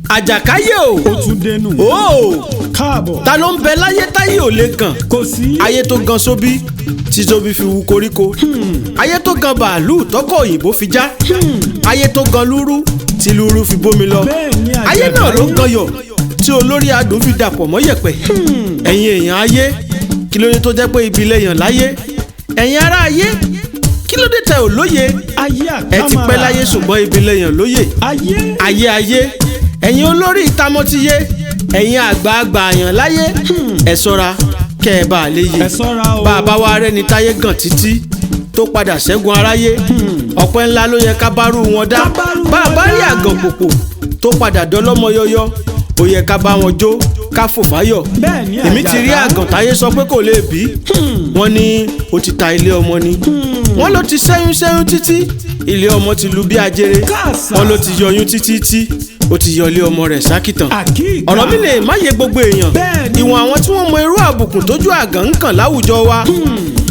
Àjàkáyé o. Ó tún dénú. Ooo. Káàbọ̀. Ta ló ń bẹ láyé táyé ò lè kàn? Kò sí. Ayé tó gan sóbí tí sóbí fi wu koríko. Ayé tó gan bàálù tọkọ òyìnbó fi já. Ayé tó gan lúrú tí lúrú fi bómi lọ. Bẹ́ẹ̀ ni. Ayé náà ló Àjàkáyé. gan yọ̀ tí olórí adùn fi dàpọ̀ mọ́ yẹ̀pẹ̀. Ẹ̀yin èèyàn ayé, kí ló dé tó jẹ́ pé ibi lẹ́yàn láyé? Ẹ̀yin ará ayé, kí ló dé tẹ ò lóye? Ayé àkàmàrà. Ẹ ti pẹ́ láyé ṣùgbọ́n ibi lẹ́yàn lóye. Ayé. Ayé ayé, ẹ̀yin olórí ìtamọ́tíyé, ẹ̀yin àgbààgbà àyàn láyé, ẹ ṣọ́ra kẹ́ ẹ bá lè yè. Ẹ ṣọ́ra o. Bá a bá wá rẹ́ni táyé gàn títí tó padà ṣẹ́gun aráyé, ọpẹ́ ńlá ló yẹ ká bá rú wọn dá. Ká bá rú Bá a wọn bá rí dá. àgàn pòpò tó padà dọlọ́mọ yọyọ, ó yẹ ká bá wọn jó, ká fò fáyọ̀. Bẹ́ẹ̀ ni. Èmi ti rí Àjàká. àgàn táyé sọ pé kò lè bí. Wọ́n ní ó ti ta ilé ọmọ ni. Wọ́n ló ti ṣẹ́yún ṣẹ́yún títí, ilé ọmọ ti lu bí ajere. Káàsà. Wọ́n ló ti yọyún títí tí ó ti yọlé ọmọ rẹ̀ sákìtàn. Àkíkà. Ọ̀rọ̀ mi lè má yé gbogbo èèyàn. Bẹ́ẹ̀ ni. Ìwọ̀n àwọn tí wọ́n mọ irú àbùkù tójú àgàn ń kàn láwùjọ wa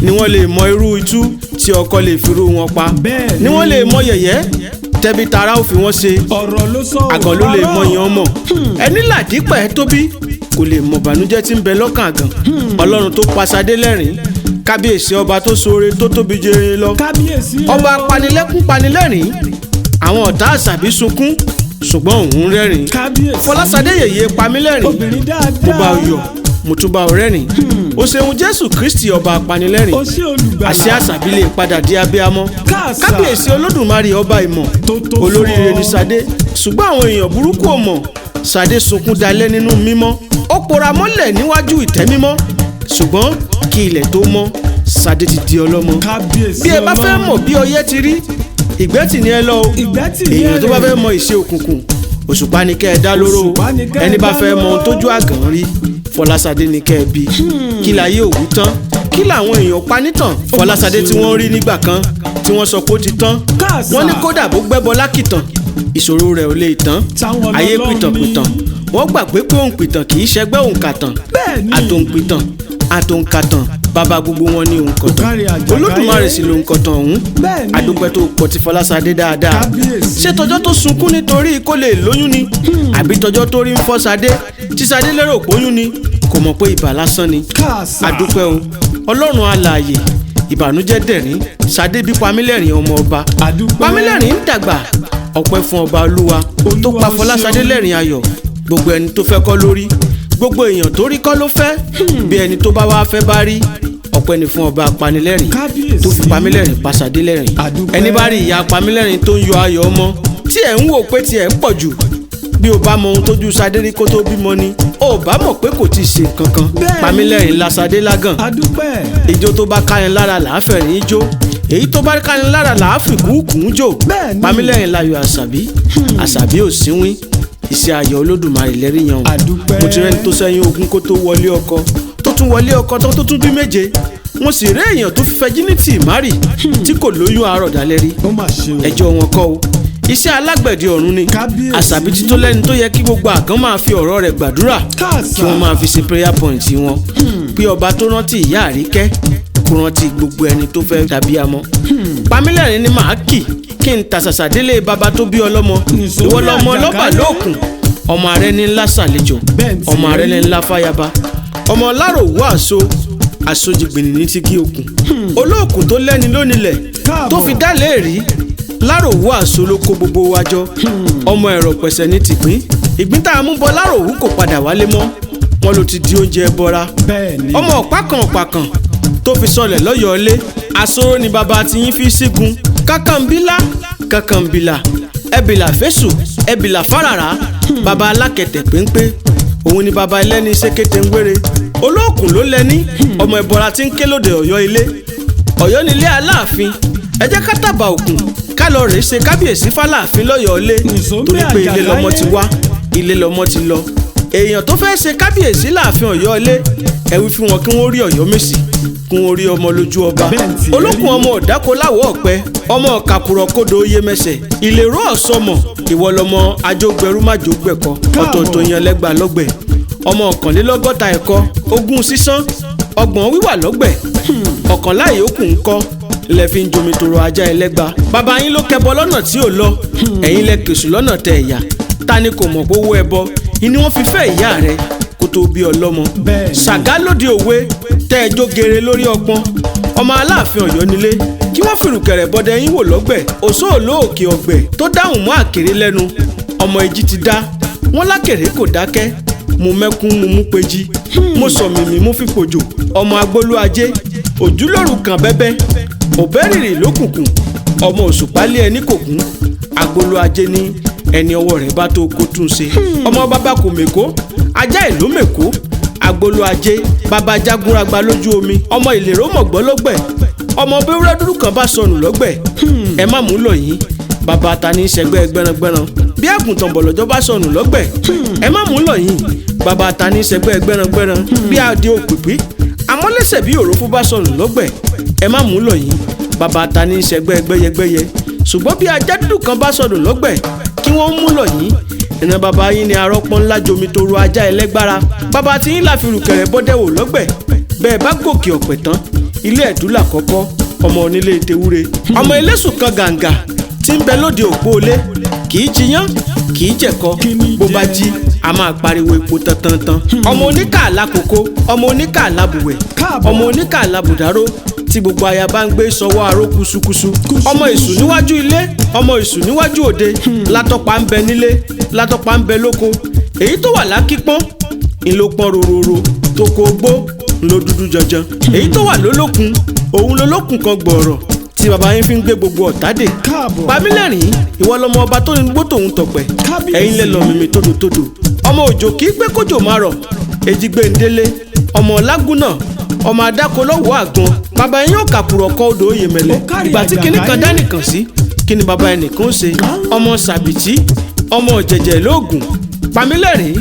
ni wọ́n lè mọ irú itú tí ọkọ lè fi rú wọn pa. Bẹ́ẹ̀ ni ni. wọ́n lè mọ yẹ̀yẹ́ tẹbi tara ó fi wọ́n ṣe. Ọ̀rọ̀ ló sọ. Àgàn ló lè parọ́. mọ yan mọ̀. Ẹni làdípẹ̀ tóbi kò lè mọ ìbànújẹ́ tí ń bẹ lọ́kàn àgàn. Ọlọ́run tó pa Sadé lẹ́rìn, kábíyèsí ọba tó ṣoore tó tóbi jẹrin lọ. Kábíyèsí o. Ọba apanilẹ́kún panilẹ́rìn, àwọn ọ̀tá àṣàbí sunkún ṣùgbọ́n òun rẹ́rìn. Kábíyèsí. Fọlásadé yèyé pamílẹ́rìn, Obìnrin dáadáa. mo bá ọ yọ̀, mo tún bá ọ rẹ́rìn. O ṣeun Jésù Kristi ọba apanilẹ́rìn. O ṣé olùgbàlà. Àṣẹ àṣàbí lè padà di abiyamọ. Káàsà. Kábíyèsí Olódùmarè ọba ìmọ̀, Tó tó fún olóríire ọ. ni Sadé, ṣùgbọ́n àwọn èèyàn burúkú ò mọ̀. Sadé sunkún dalẹ́ nínú mímọ́, ó pora mọ́lẹ̀ níwájú ìtẹ́ mímọ́, ṣùgbọ́n kí ilẹ̀ tó mọ́, Sadé ti di ọlọ́mọ. Kábíyèsí Bí ẹ bá fẹ́ Ọlọ́run. mọ̀ bí ọyẹ́ ti rí, ìgbẹ́tì ni ẹ lọ o. Ìgbẹ́tì ni ẹ Èèyàn tó bá rè. fẹ́ mọ ìṣe òkùnkùn, òṣùpá ni kẹ́ ẹ dá lóró o. Òṣùpá ni kẹ́ ẹ Ẹni bá dá fẹ́ mọ ohun lóró. tójú àgàn rí, Fọlásadé ni kẹ́ ẹ bí. Kí láyé òwú tán, kí làwọn èèyàn pa nítàn? Fọlásadé tí wọ́n rí nígbà kan tí wọ́n sọ pé ó ti tán, Káàsà. wọ́n ní kódà bó gbẹ́bọ lákìtàn, ìṣòro rẹ̀ ò lè tán. Táwọn Ayé lọ́lọ́run pìtàn ní. pìtàn, wọ́n gbàgbé pé òun pìtàn kì í ṣẹgbẹ́ òǹkàtàn. Bẹ́ẹ̀ ni. Àtòǹpìtàn àtòǹkàtàn, bàbá gbogbo wọn ní òǹkọ̀tàn. Òkàrè Àjàkáyé. Olódùmarè sì lòǹkọ̀tàn ọ̀hún. Bẹ́ẹ̀ ni. Adúpẹ́ tó pọ̀ ti Fọlásadé dáadáa. Kábíyèsí. Ṣé tọjọ́ tó sunkún nítorí kó lè lóyún ni, àbí tọjọ́ tó rí ń fọ́ Sadé tí Sadé lérò póyún ni, kò mọ̀ pé ibà lásán ni? Káàsà. Adúpẹ́ o, Ọlọ́run alààyè. Ìbànújẹ́ dẹ̀rín, Sadé bí Pamílẹ́rìn ọmọ ọba. Adúpẹ́. Pamílẹ́rìn ń dàgbà, ọpẹ́ fún ọba olúwa tó Olúwa pa o Fọlásadé ṣeun. lẹ́rìn ayọ̀. Gbogbo ẹni tó fẹ́ kọ́ lórí, gbogbo èèyàn tó rí kọ́ ló fẹ́. Bí ẹni tó bá wá fẹ́ bá rí, ọpẹ́ ni fún ọba apanilẹ́rìn Kábíyèsí. tó fi Pamílẹ́rìn pa Sadé lẹ́rìn. Adúpẹ́. Ẹni bá rí ìyá Pamílẹ́rìn tó ń yọ ayọ̀ ọmọ tí ẹ̀ ń wò pé tiẹ̀ pọ̀ jù, bí o bá mọ ohun tójú Sadé rí kó tó bímọ ni, o bá mọ̀ pé kò tí ì ṣe nǹkan kan. Bẹ́ẹ̀ ni. Pamílẹ́rìn la Sadé lágàn. Adúpẹ́. Ijó tó bá káni lára là á fẹ̀rín ijó, èyí tó bá káni lára là á fìkúùkùn jò. Bẹ́ẹ̀ ni. Pamílẹ́rìn láyọ̀ àṣàbí, àṣàbí ò sínwín, iṣẹ́ ayọ̀ Olódùmarè lẹ́rí yan o. Adúpẹ́. Mo ti rẹ́ni tó sẹ́yìn 20 kó tó wọlé ọkọ, tó tún wọlé ọkọ tán tó tún bí 7. Mo sì rí èèyàn tó fẹ́ jínítì márì tí kò lóyún àárọ̀ dalẹ́ rí. Ó mà ṣe o. Ẹjọ́ wọn kọ́ o, iṣẹ́ alágbẹ̀dẹ ọ̀run ni. Kábíyèsí. Àṣàbí ti tó lẹ́ni tó yẹ kí gbogbo àgàn máa fi ọ̀rọ̀ rẹ̀ gbàdúrà, Káàsà. kí wọ́n máa fi ṣe prayer point wọn, pé ọba tó rántí ìyá Àríkẹ́ kó rántí gbogbo ẹni tó fẹ́ dàbí amọ́. Pamílẹ́rìn ni màá kì kí n tàṣàṣà délé baba tó bí ọlọ́mọ. Nìṣó Ìwọ ní lọmọ ọlọ́ba Àjàkáyé. lóòkùn, ọmọ ààrẹ ní ńlá ṣàlejò, Bẹ́ẹ̀ ti ọmọ ààrẹ rí. ní ńlá fàyàbá, ọmọ láròwú àṣọ àṣojìgbìnì ní ti kí okùn olóòkùn tó lẹ́ni lónìlẹ̀ Káàbọ̀. tó fi dálé rí láròwú àṣọ ló kó gbogbo wa jọ. Ọmọ ẹ̀rọ pẹ̀sẹ̀ ní tìpín ìgbín tá a mú bọ láròwú kò padà wálé mọ́, wọn ló ti di oúnjẹ bọra. Bẹ́ẹ̀ ni. Ọmọ ọ̀pá kan ọ̀pá kan tó fi sọlẹ̀ lọ́yọ̀ọ́lé, àsọ̀rọ̀ ni bàbá tiyín fi sígun. Kàkànbílà kàkànbílà, ẹbìlà fésù ẹbìlà fárara, bàbá alákẹ̀tẹ̀ péńpé, òun ni bàbá ẹlẹ́ni ṣékété ń wére. Olóòkùn ló lẹ́ni, ọmọ ẹ̀bọra tí ń ké lóde Ọ̀yọ́ ilé, Ọ̀yọ́ nílé Aláàfin. Ẹ jẹ́ ká tàbà òkun ká lọ rèé ṣe kábíyèsí fáláàfin lọ́yọ̀ọ́ ilé, Nìṣó ń torí bẹ pé ilé lọmọ ti Àjàkáyé. wá, ilé lọmọ ti lọ. Èèyàn tó fẹ́ ṣe kábíyèsí láàfin Ọ̀yọ́ ilé, ẹ wí fún wọn kí wọ́n rí Ọ̀yọ́ Mèsì, kí wọ́n rí ọmọ lójú ọba. Bẹ́ẹ̀ ti rí. Olókùn ọmọ ọ̀dáko láwọ̀ ọ̀pẹ, ọmọ kàkùrọ̀ kódò oyè mẹsẹ̀ ìlérò ọ̀sọ́mọ̀, ìwọ lọmọ ajógbẹrú májógbẹ̀kọ. Káàbọ̀. Ọ̀tọ̀ọ̀tọ̀ yan lẹ́gbàá lọ́gbẹ̀, ọmọ 31 ẹ̀kọ́, 20 sísán, 30 wíwà lọ́gbẹ̀, ọ̀kànlá ìyókù ń kọ́. Lẹ fi ń jomi toro ajá ẹlẹ́gba. Bàbá yín ló kẹbọ lọ́nà tí ò lọ, ẹ̀yin lẹ kèsù lọ́nà tẹ ẹ̀yà. Ta ni kò mọ̀ pé owó ẹbọ ni wọ́n fi fẹ́ ìyá rẹ kó tó bí ọlọ́mọ? Bẹ́ẹ̀ni. Ṣàgá lóde òwe tẹ́ ẹ jó gere lórí ọpọ́n. Ọmọ Aláàfin Ọ̀yọ́ nílé kí wọ́n fìrùkẹ̀rẹ̀ bọdẹ yín wò lọ́gbẹ̀. Òṣòòló òkè ọ̀gbẹ̀ tó dáhùn mọ́ àkèré lẹ́nu. Ọmọ ìjì ti dá wọ́n lákèrè kò dákẹ́. Mo mẹ́kún, mo mú péjì, mo sọ mímí, mo fi pòjò. Ọmọ agbólú ajé òjúlóru kan bẹ́bẹ́ òbẹ́rìrì lókùnkùn. Ọmọ òṣùpálẹ̀ ẹni kò kún. Agbolú ajé ní ẹni ọwọ́ rẹ̀ bá tó kó tún ṣe. Ọmọ bàbá kò mèkó, ajá ìlú mèkó. Agbolú ajé bàbá jagunragba lójú omi. Ọmọ ìlérò mọ̀gbọ́ lọ́gbẹ̀. Ọmọ bewúrẹ́ dúdú kan bá sọnù lọ́gbẹ̀, ẹ má mú lọ yín. Bàbá ta ní sẹgbẹ́ gbẹrangbẹran. Bí àgùntàn bọ̀lọ́jọ́ bá sọnù lọ́gbẹ̀, ẹ má mú lọ yín. Bàbá ta ní sẹgbẹ́ gbẹrangbẹran. Bí adé òpìpí àmọ́lẹ́sẹ̀ bí òrófó bá sọnù lọ́gbẹ̀, ẹ má mú lọ yín. Bàbá ta ní sẹgbẹ́ gbẹ́yẹgbẹ́yẹ. Ṣùgbọ́n bí ajá dúdú kan bá sọnù lọ́gbẹ̀, kí wọ́n mú lọ yín. Ìran bàbá yín ni arọ́pọ́n ńlá jomi toro ajá ẹlẹ́gbára. Bàbá tí yín láfirùkẹ̀rẹ̀ bọ́dẹ̀ wò lọ́gbẹ̀. Bẹ́ẹ̀ bá gòkè ọ̀pẹ̀ tán, ilé ẹ̀dúlà kọ́kọ́. Ọmọ onílé tewúre, ọmọ eléṣù kan gàǹgà tí ń bẹ lóde òpó olé. Kì í jiyán, kì í jẹ̀kọ. Kí ni Bó bá jẹ? jí, a máa pariwo epo tantantan. Ọmọ oníkàlà kòkó, ọmọ oníkàlà bùwẹ̀, Káàbọ̀. ọmọ oníkàlà bùdáró tí gbogbo ayaba ń gbé sọwọ́ aró kusukusu. Ọmọ èṣù níwájú ilé, ọmọ èṣù níwájú òde. Látọ̀pá ń bẹ nílé, látọ̀pá ń bẹ lóko. Èyí tó wà lákìpọ́n ńlọpọ́n rororo, tó kó gbó ńlọ dúdú janjan. Èyí tó wà lólókun, òun lólókun kan gbọ̀ọ̀rọ̀ tí baba yín fi ń gbé gbogbo ọ̀tá dè. Káàbọ̀. Pamílẹ̀rìn, ìwọ lọmọ ọba tó ní gbó tòun tọ̀pẹ̀. Kábíyèsí. Ẹ̀yin lẹ lọ mímí tódòtódò. Ọmọ òjò kì í pé kójò má rọ̀. Èjìgbéǹdélé ọmọ ọlágúnà, ọmọ adáko lọ́wọ́ àgbọn. Bàbá yín ò kàkùrọ̀ kọ odò oyèmẹ̀lẹ̀. Ó kárí Ìgbà tí kinní kan àjàkáyé. dá nìkan sí, kí ni bàbá ẹnìkan ó ṣe? Ọmọ sàbìtì, ọmọ jẹ̀jẹ̀ lóògùn. Pamílẹ̀rìn,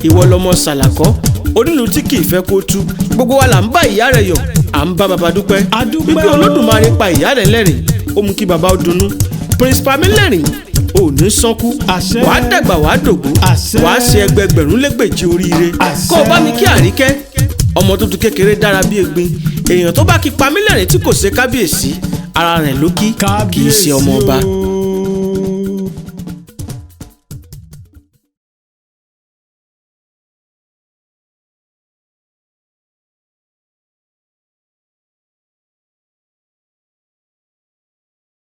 ìwọ lọmọ sàlàkọ́ onílù tí kì í fẹ́ kó tú. Gbogbo wa là ń bá ìyá rẹ̀ yọ̀, à ń bá bàbá dúpẹ́ A dúpẹ́ wípé o. Olódùmarè pa ìyá rẹ̀ lẹ́rìn, ó mú kí bàbá ó dunnú. Prince Pamílẹ̀rìn, ò ní sọ́kú. Àṣẹ. Wàá dàgbà, wàá dògbó. Àṣẹ. Wàá ṣe ẹgbẹgbẹ̀rún lẹ́gbẹ̀jì oríire. Àṣẹ. Kó o bá mi kí Àríkẹ́. Ọmọ tuntun kékeré dára bí egbin. Èèyàn tó bá kí Pamílẹ̀rìn tí kò ṣe kábíyèsí, ara rẹ̀ ló kí, kì í ṣe ọmọ ọba. Kábíyèsí o.